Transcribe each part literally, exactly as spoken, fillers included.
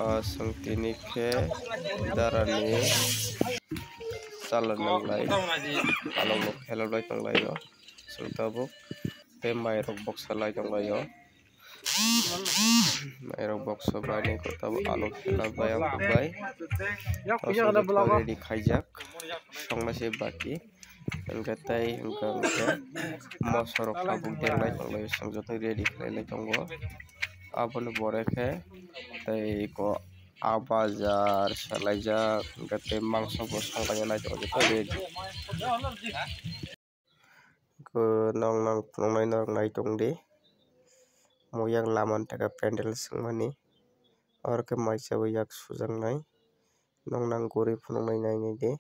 Ah, chwng tini khe darani chala nanglai, alok no khelok lai tonglaio. Chwng tabuk tei mairok boksa lai tonglaio. Mairok boksa bai ni kota bo alok khela bai ang bai. Ready khaijak. Songna se baki. Hwnkhe tei hwnkhe hwnkhe moso rok tabuk denglai tonglaio. Chwng joto ready khlai lai tongo. Aboni pore khe tei ko a bajar salaijak, hwnkhe tei mangso bo songlaina nai tongo joto ready. Ko nong nang phunuknai norok nai tong di. Mo yak lama ni taka pendel swngmani. Oro khe maisa bo yak sujaknai. Nong nang guri phunuknai nai nai di.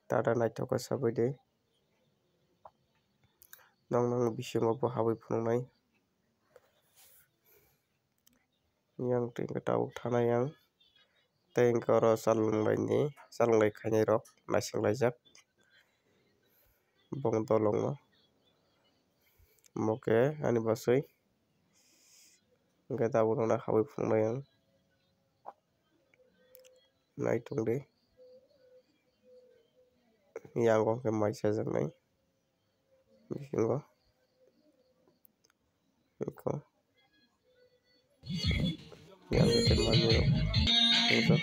Tata naithok khe sabai di. Nong nang bisingo bo habwi phunuknai. Yang twi hwnkhe tabuk thana yang. Tei hwnkhe oro chalwnglai ni, chalwnglai khainai rok naisinglaijak. Bong dolong no. Omo khe ani bwswi. Hwnkhe tabuk no habwi phunuknai ang. Nai tong di. Yang hwnkhe mai chajaknai. Bisingo. Eko. Yang hwnkhe manwi rok.